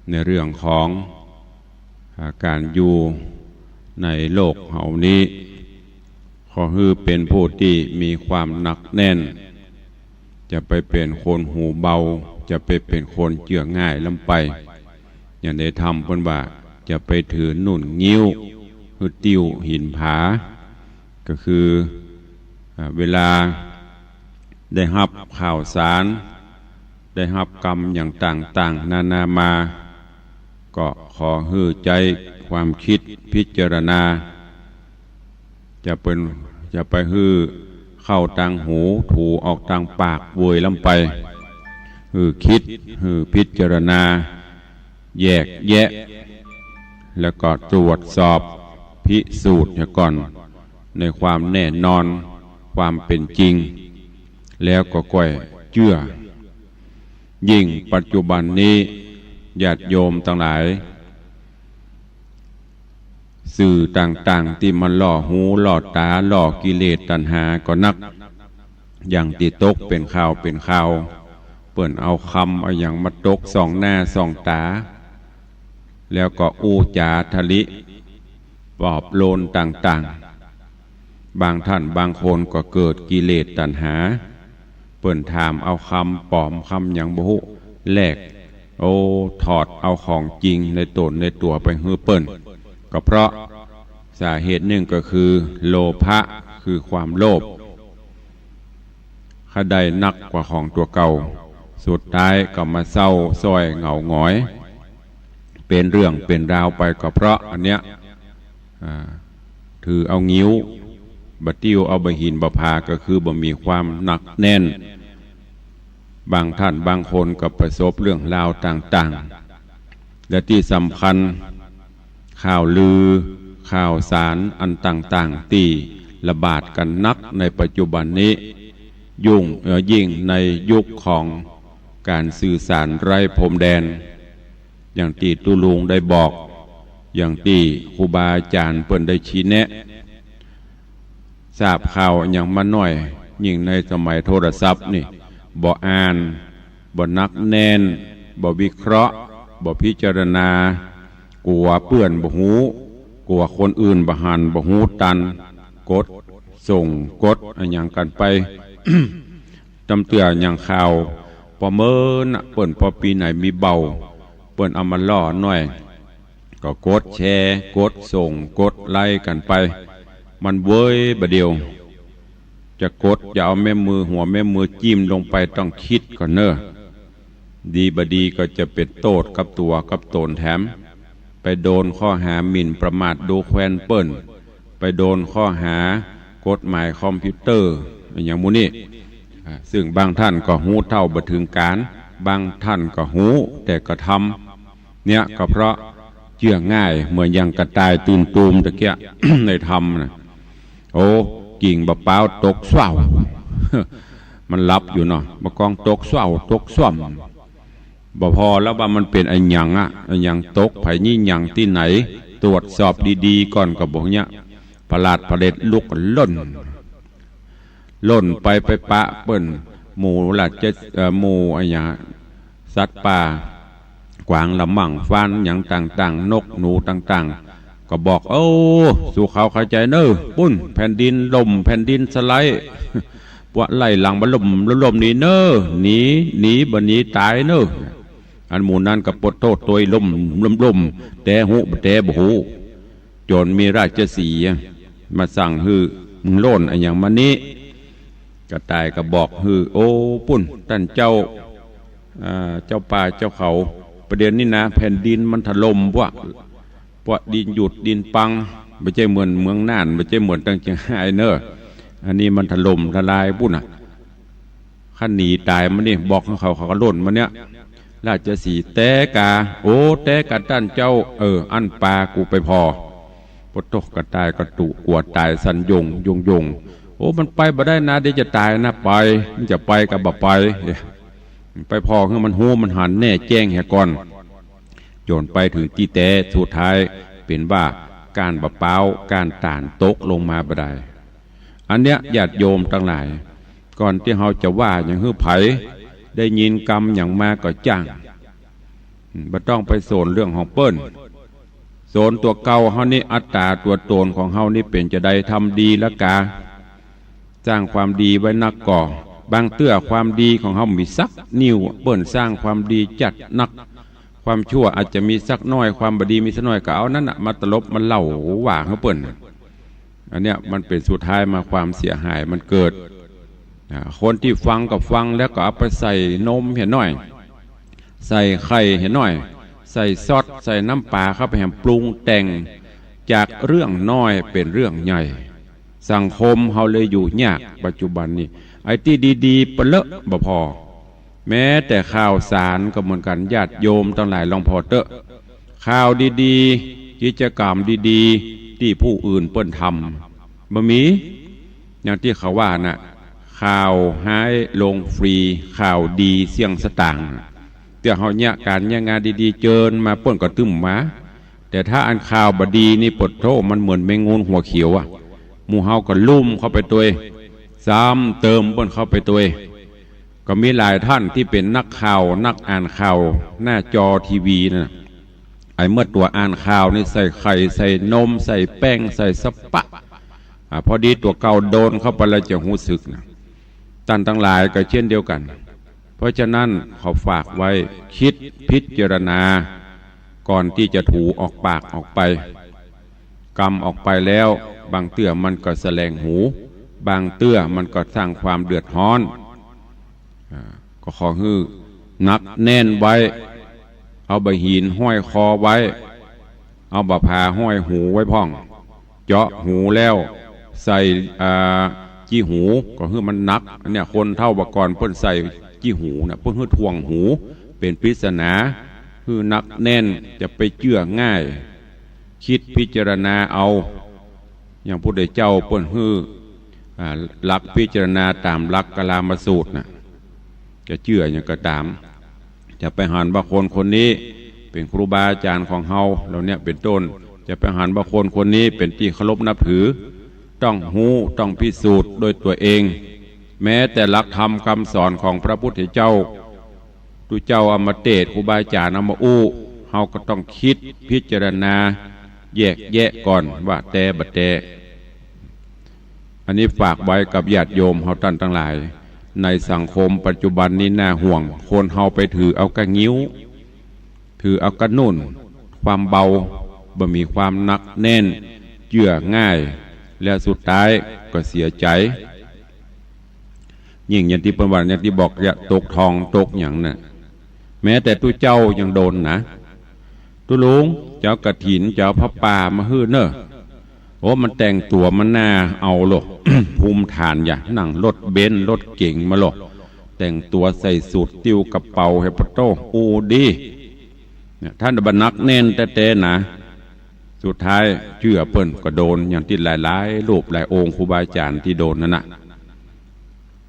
ในเรื่องของ อ่า ก๋านอยู่ในโลกเฮานี้ ขอหื้อเป๋นผู้ตี้มีความหนักแน่น จะไปเป๋นคนหูเบา จะไปเป๋นคนเจื้อง่ายล้ำไป อย่างในธรรมเปิ้นว่า จะไปถือนุ่นงิ้ว หื้อติ้วหินผา ก็คือ อ่า เวลาได้ฮับข่าวสาร ได้ฮับกำอย่างต่างๆ นานามา ก็ขอหื้อใจ๊ ความกึ๊ดพิจารณา จะเป๋น จะไปหื้อเข้าตางหู ถูออกตางปากเวยล้ำไป หื้อกึ๊ด หื้อพิจารณา แยกแยะ แล้วก็ตรวจสอบพิสูจน์เหียก่อน ในความแน่นอน ความเป๋นจริง แล้วก็ก้อยเจื้อ ยิ่งปัจจุบันนี้ ญาติโยมตังหลาย สื่อต่างๆ ตี้มันล่อหูล่อต๋า ล่อกิเลสตัณหาก็นัก อย่างตี้ตกเป๋นข่าวเป๋นข่าว เปิ้นเอากำเอาหยังมาตกส่องหน้าส่องต๋า แล้วก็อู้จ๋าทะลิ ปลอบโลนต่างๆ บางท่านบางคนก็เกิดกิเลสตัณหา เปิ้นถามเอากำป๋อมกำหยังบ่ฮู้ แลก โอ้ ถอดเอาของจริงในต๋นในตั๋วไปหื้อเปิ้น ก็เพราะสาเหตุนึ่งก็คือโลภะ คือความโลภ ใค่ได้นักกว่าของตั๋วเก่า สุดท้ายก็มาเศร้าส้อยเหงาหงอย เป๋นเรื่องเป๋นราวไป ก็เพราะอันเนี้ย อ่า ถือเอางิ้ว บ่าติ้วเอาบ่าหินบ่าผา ก็คือบ่มีความหนักแน่น บางท่านบางคนก็ประสบเรื่องราวต่างๆ และตี้สำคัญ ข่าวลือ ข่าวสารอันต่างๆ ตี้ระบาดกั๋นนักในปัจจุบันนี้ ยุ่ง เอ่อ ยิ่งในยุคของก๋านสื่อสารไร้พรมแดน อย่างตี้ตุ๊ลุงได้บอก อย่างตี้ครูบาอาจ๋ารย์เปิ้นได้ชี้แนะ ทราบข่าวหยังมาหน้อย ยิ่งในสมัยโทรศัพท์นี่ บ่อ่าน บ่หนักแน่น บ่วิเคราะห์ บ่พิจารณา กั๋วเปื้อนบ่ฮู้ กั๋วคนอื่นบ่หันบ่ฮู้ตัน กดส่ง กดอะหยังกั๋นไป ตำเตื้ออย่างข่าว ปอเมินน่ะ เปิ้นปอปี๋ไหนมีเบา เปิ้นเอามาล่อหน้อย ก็กดแชร์ กดส่ง กดไลก์กั๋นไป มันเวยบ่าเดี่ยว จะกด จะเอาแม่มือ หัวแม่มือจิ้มลงไป ต้องกึ๊ดก่อนเน่อ ดีบ่าดีก็จะเป๋นโต้ษกับตั๋วกับต๋นแถม ไปโดนข้อหาหมิ่นประมาทดูแควนเปิ้น ไปโดนข้อหากฎหมายคอมพิวเตอร์ อะหยังหมู่นี้ อ่า ซึ่งบางท่านก็ฮู้เต้าบ่เถิงก๋าน บางท่านก็ฮู้แต่กระทำ เนี่ยก็เพราะเจื้อง่าย เหมือนอย่างกระต่ายตื่นตูมตะเกียะ ในธรรมน่ะ โอ้ กิ่งบ่าป๊าวตกส้วว มันหลับอยู่เนาะ บ่ากองตกส้วว ตกส้วม บ่พอแล้วว่ามันเป๋นอะหยังอะ อะหยังตก ใผยี่หยังตี้ไหน ตรวจสอบดีๆ ก่อนก็บ่าเยียะ ผลาดผลิตลุกล่น ล่นไป ไปปะเปิ้น หมู่ราช เอ่อ หมู่อะหยัง สัตว์ป่า กวางละมั่ง ฟานหยังต่างๆ นกหนูต่างๆ ก็บอก โอ้ สู้เขาเข้าใจ๋เน่อ ปุ้น แผ่นดินล่ม แผ่นดินสไลด์ ปวกไล่หลังบ่าล่ม ล่มหนีเน่อ หนี หนี บ่หนีต๋ายเน่อ อันหมู่นั้นก็ปวดโต้ษตวย ล่ม ล่ม ล่ม แต๊ฮู้บ่แต๊บ่ฮู้ จ๋นมีราชสีห์มาสั่งหื้อ มึงโล่นอะหยังมานี้ กระต่ายก็บอกหื้อ โอ้ ปุ้น ต้านเจ้า อ่า เจ้าป่าเจ้าเขา ประเดี๋ยวนี้นะ แผ่นดินมันถล่มปวก ปวกดินหยุดดินปัง บ่ใจ้เหมือนเมืองน่าน บ่ใจ้เหมือนตังเจียงฮายเน่อ อันนี้มันถล่มทลายปุ้นน่ะ คันหนีต๋ายมานี่ บอกหื้อเขา เขาก็ล่นมาเนี่ย ราชสีห์แต๊ก๋า โอ้ แต๊ก๋าต้านเจ้า เออ อั้นปากูไปผ่อ ปวดโต้ษ กระต่ายก็ตุ๊กั๋วต๋ายสั่นโยง โยง โยง โอ้ มันไปบ่ได้นะ เดี๋ยวจะต๋ายนะ ไป มันจะไปก็บ่ไป ไปผ่อหื้อมันฮู้มันหันแน่แจ้งเหียก่อน จ๋นไปเถิงตี้แต๊ สุดท้ายเป๋นว่าก้านบ่าป๊าว ก้านต๋าลตกลงมาบ่ได้ อันเนี้ยญาติโยมตังหลาย ก่อนตี้เฮาจะว่าหยังหื้อใผ ได้ยินกำหยังมาก็จ้าง อืม บ่ต้องไปสนเรื่องของเปิ้น สนตั๋วเก่าเฮานี่ อัตต๋าตั๋วต๋นของเฮานี่เป๋นจาใด ทำดีละกา สร้างความดีไว้นักก่อ บางเตื้อความดีของเฮามีสักนิ้ว เปิ้นสร้างความดีจัดหนัก ความชั่วอาจจะมีสักน้อย ความบ่ดีมีสักน้อย ก็เอานั้นน่ะมาตลบมาเล่าว่าหื้อเปิ้นน่ะ อันเนี้ยมันเป๋นสุดท้ายมาความเสียหายมันเกิด อ่า คนตี้ฟังก็ฟังแล้วก็เอาไปใส่นมเหียหน้อย ใส่ไข่เหียหน้อย ใส่ซอส ใส่น้ำปลาเข้าไปแหมปรุงแต่ง จากเรื่องน้อยเป๋นเรื่องใหญ่ สังคมเฮาเลยอยู่ยากปัจจุบันนี้ ไอ้ตี้ดีๆ ปะเลอะบ่ผ่อ แม้แต่ข่าวสารก็เหมือนกั๋น ญาติโยมตังหลายลองผ่อเต๊อะ ข่าวดีๆ กิจกรรมดีๆ ตี้ผู้อื่นเปิ้นทำ บ่มี อย่างตี้เขาว่าน่ะ ข่าวฮ้ายลงฟรี ข่าวดีเสี้ยงสตางค์ เตื้อเฮาเยียะก๋านเยียะงานดีๆ เจิญมาเปิ้นก็ตึ้มมา แต่ถ้าอันข่าวบ่ดีนี่ ปะโธ่ มันเหมือนแมงงูหัวเขียวอะ หมู่เฮาก็ลุ่มเข้าไปตวย ซ้ำเติมเปิ้นเข้าไปตวย ก็มีหลายท่านตี้เป๋นนักข่าว นักอ่านข่าวหน้าจอทีวีน่ะ ไอ้เมื่อตั๋วอ่านข่าวนี่ใส่ไข่ ใส่นม ใส่แป้ง ใส่สะปะ อ่า พอดีตั๋วเก่าโดนเข้าไปแล้วจะฮู้สึกน่ะ ต้านตังหลายก็เช่นเดียวกั๋น เพราะฉะนั้นขอฝากไว้ กึ๊ดพิจารณา ก่อนตี้จะถูออกปากออกไป กำออกไปแล้ว บางเตื้อมันก็แสลงหู บางเตื้อมันก็สร้างความเดือดฮ้อน อ่า ก็ขอหื้อหนักแน่นไว้ เอาบ่าหินห้อยคอไว้ เอาบ่าผาห้อยหูไว้พ่อง เจาะหูแล้วใส่ อ่า จี้หู ก็หื้อมันหนัก อันเนี้ยคนเฒ่าบ่าก่อนเปิ้นใส่จี้หูน่ะ เปิ้นหื้อถ่วงหู เป๋นปริศนา หื้อหนักแน่น จะไปเจื้อง่าย กึ๊ดพิจารณาเอา อย่างพระพุทธเจ้าเปิ้นหื้อ อ่า หลักพิจารณาต๋ามหลักกาลามสูตรน่ะ จะเจื้อหยังก็ต๋าม จะไปหันว่าคนคนนี้เป๋นครูบาอาจ๋ารย์ของเฮา เหล่าเนี้ยเป๋นต้น จะไปหันว่าคนคนนี้เป๋นตี้เคารพนับถือ ต้องฮู้ ต้องพิสูจน์ด้วยตั๋วเอง แม้แต่หลักธรรมกำสอนของพระพุทธเจ้า ตุ๊เจ้าเอามาเตศน์ ครูบาอาจ๋ารย์เอามาอู้ เฮาก็ต้องกึ๊ดพิจารณา แยกแยะก่อนว่าแต๊บ่แต๊ อันนี้ฝากไว้กับญาติโยมเฮาต้านตังหลาย ในสังคมปัจจุบันนี้น่าห่วง คนเฮาไปถือเอากะงิ้ว ถือเอากะนุ่น ความเบา บ่มีความหนักแน่น เจื้อง่าย แล้วสุดท้ายก็เสียใจ๋ ยิ่งอย่างตี้เปิ้นว่า อย่างตี้บอก จะตกทองตกหยังน่ะ แม้แต่ตุ๊เจ้ายังโดนนะ ตุ๊ลุง จะเอากฐิน จะเอาผ้าป่ามาหื้อเน่อ โอ้ มันแต่งตั๋วมันน่าเอาโล ภูมิฐานอย่า นั่งรถเบนซ์รถเก๋งมาโล แต่งตั๋วใส่สูท ติ้วกระเป๋า เฮปะโต้ อู้ดี เนี่ย ถ้าบ่หนักแน่นแต๊ๆ นะ สุดท้ายเจื้อเปิ้นก็โดน อย่างตี้หลายๆ รูปหลายองค์ครูบาอาจ๋ารย์ตี้โดนนั่นน่ะ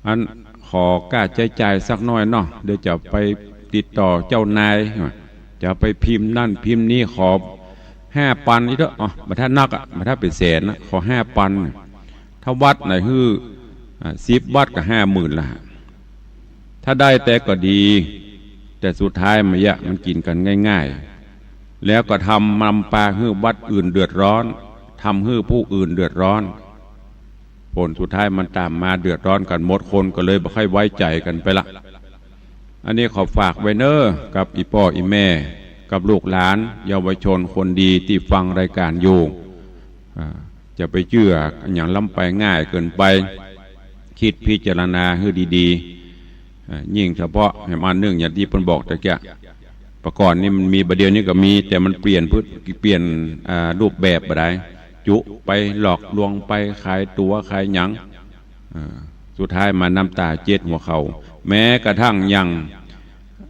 อันขอก้าใจ๊จ่ายสักหน้อยเนาะ เดี๋ยวจะไปติดต่อเจ้านาย จะไปพิมพ์นั่นพิมพ์นี่ ขอห้าปันนี่เต๊อะ อ๋อ บ่ถ้านักอะ บ่ถ้าเป๋นแสนนะ ขอห้าปัน ถ้าวัดไหนหื้อ อ่า สิบวัดก็ห้าหมื่นละ ถ้าได้แต๊ก็ดี แต่สุดท้ายมายะ มันกิ๋นกั๋นง่ายๆ แล้วก็ทำนำปาหื้อวัดอื่นเดือดร้อน ทำหื้อผู้อื่นเดือดร้อน ผลสุดท้ายมันต๋ามมาเดือดร้อนกั๋นหมด คนก็เลยบ่ค่อยไว้ใจ๋กั๋นไปละ อันนี้ขอฝากไว้เน่อ กับอี่ป้ออี่แม่ กับลูกหลาน เยาวชนคนดีตี้ฟังรายก๋านอยู่ อ่า จะไปเจื้อหยังล้ำไปง่ายเกินไป กึ๊ดพิจารณาหื้อดีๆ อ่า ยิ่งเฉพาะแหมอันนึ่งอย่างตี้เปิ้นบอกตะเกียะ ปะก่อนนี่มันมี บ่าเดี่ยวนี้ก็มี แต่มันเปลี่ยนพฤติ เปลี่ยน อ่า รูปแบบบ่ได้ จุไปหลอกลวง ไปขายตั๋วขายหยัง อ่า สุดท้ายมาน้ำต๋าเจ็ดหัวเข่า แม้กระทั่งอย่าง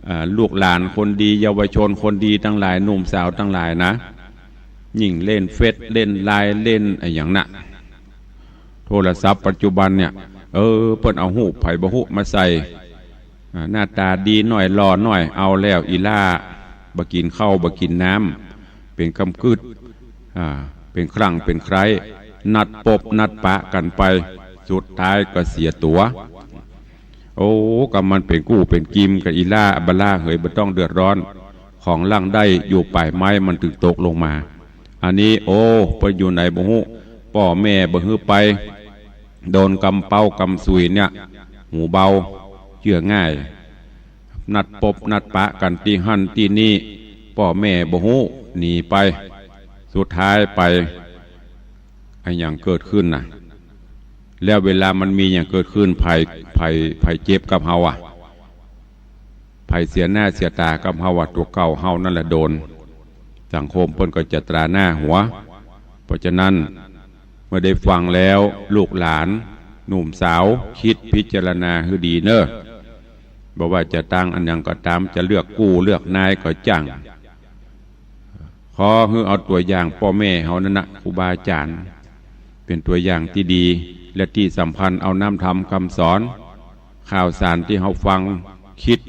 อ่า ลูกหลานคนดี เยาวชนคนดีตังหลาย หนุ่มสาวตังหลายนะ ยิ่งเล่นเฟซ เล่นไลน์ เล่นอะหยังน่ะ โทรศัพท์ปัจจุบันเนี่ย เออ เปิ้นเอาฮูปใผบ่ฮู้มาใส่ อ่า หน้าต๋าดีหน้อย หล่อหน้อย เอาแล้ว อี่หล้า บ่กิ๋นข้าว บ่กิ๋นน้ำ เป๋นกำกึ๊ด อ่า เป๋นครั้งเป๋นคราว นัดปบนัดปะกั๋นไป สุดท้ายก็เสียตั๋ว โอ้ กำมันเป๋นกู้เป๋นกิ๋มกับอี่หล้า บ่าหล้าเหย บ่ต้องเดือดร้อน ของหลั่งได้อยู่ป๋ายไม้ มันตึงตกลงมา อันนี้ โอ้ เปิ้นอยู่ไหนบ่ฮู้ ป้อแม่บ่หื้อไป โดนกำเป๊ากำสุยเนี่ย หูเบา เจื้อง่าย นัดปบนัดปะกั๋นตี้หั้นตี้นี่ ป้อแม่บ่ฮู้ หนีไป สุดท้ายไป อะหยังเกิดขึ้นน่ะ แล้วเวลามันมีหยังเกิดขึ้น ใผ ใผ ใผเจ็บกับเฮาอะ ผเสียหน้าเสียต๋ากับเฮาอะ ตั๋วเก่าเฮานั่นแหละโดน สังคมเปิ้นก็จะตราหน้าหัว เพราะฉะนั้นเมื่อได้ฟังแล้ว ลูกหลาน หนุ่มสาว กึ๊ดพิจารณาหื้อดีเน่อ บ่ว่าจะตั้งอันหยังก็ต๋าม จะเลือกกู้เลือกนายก็จ้าง ขอหื้อเอาตั๋วอย่างป้อแม่เฮานั้นนะ ครูบาอาจ๋ารย์ เป๋นตั๋วอย่างตี้ดี และตี้สำคัญเอาน้ำธรรมกำสอน ข่าวสารตี้เฮาฟัง กึ๊ด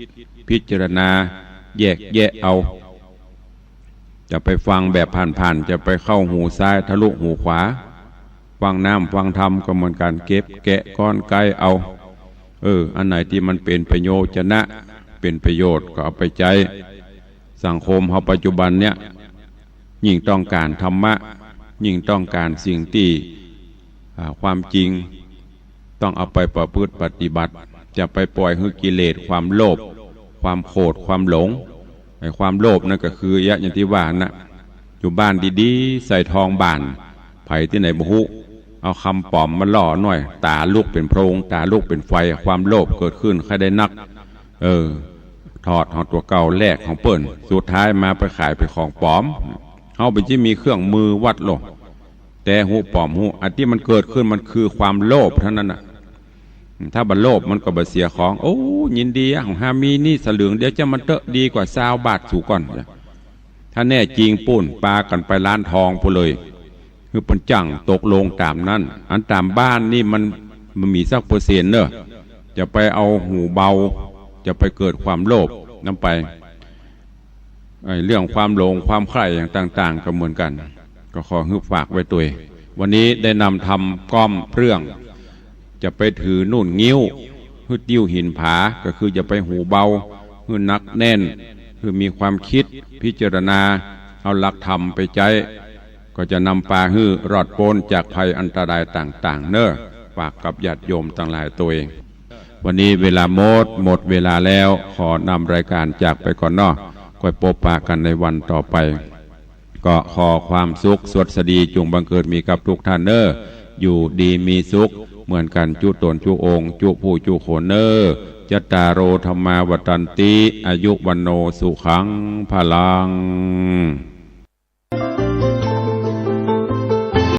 พิจารณา แยกแยะเอา จะไปฟังแบบผ่านๆ จะไปเข้าหูซ้ายทะลุหูขวา ฟังน้ำฟังธรรมก็เหมือนกั๋น เก็บแกะก้อนไก๊เอา เออ อันไหนตี้มันเป๋นประโยชน์จะนะ เป๋นประโยชน์ก็เอาไปใจ๊ สังคมเฮาปัจจุบันเนี่ย ยิ่งต้องก๋านธรรมะ ยิ่งต้องก๋านสิ่งตี้ อ่า ความจริง ต้องเอาไปประพฤติปฏิบัติ จะไปปล่อยหื้อกิเลส ความโลภ ความโกรธ ความหลง ไอ้ความโลภนั่นก็คือ อย่างตี้ว่านะ อยู่บ้านดีๆ ใส่ทองบาน ใผตี้ไหนบ่ฮู้ เอาคำป๋อมมาล่อหน่อย ต๋าลุกเป๋นโพรง ต๋าลุกเป๋นไฟ ความโลภเกิดขึ้นใค่ได้นัก เออ ถอดของตั๋วเก่าแลกของเปิ้น สุดท้ายมาไปขายเป๋นของป๋อม เฮาเป๋นตี้มีเครื่องมือวัดโลก แต่ฮู้ป๋อมฮู้ อันตี้มันเกิดขึ้นมันคือความโลภเต้านั้นน่ะ ถ้าบ่โลภมันก็บ่เสียของ โอ้ ยินดีอะ ของห้ามีนี่สลึงเดียว เจ้ามันเต๊อะ ดีกว่าซาวบาทสูก่อน ถ้าแน่จริงปู้น ปากั๋นไปร้านทองปู้นเลย คือเปิ้นจั่งตกลงต๋ามนั้น อันต๋ามบ้านนี่มัน มันมีสักเปอร์เซ็นต์เน่อ จะไปเอาหูเบา จะไปเกิดความโลภนำไป ไอ้เรื่องความหลงความใคร่อย่างต่างๆ ก็เหมือนกั๋น ก็ขอหื้อฝากไว้ตวย วันนี้ได้นำธรรมก้อมเรื่อง จะไปถือนุ่นงิ้ว หื้อติ้วหินผา ก็คือจะไปหูเบา หื้อหนักแน่น หื้อมีความกึ๊ดพิจารณา เอาหลักธรรมไปใจ๊ ก็จะนำปาหื้อรอดป๊นจากภัยอันตรายต่างๆ เน่อ ฝากกับญาติโยมตังหลายตวย วันนี้เวลาหมด หมดเวลาแล้ว ขอนำรายการจากไปก่อนเนาะ ก้อยปบปะกั๋นในวันต่อไป ก็ขอความสุขสวัสดีจุ่งบังเกิดมีกับทุกท่านเน่อ อยู่ดีมีสุขเหมือนกั๋นจุ๊ต๋นจุ๊องค์ จุ๊ผู้จุ๊คนเน่อ จัตตาโร ธัมมา วัฑฒันติ อายุ วัณโณ สุขัง พลัง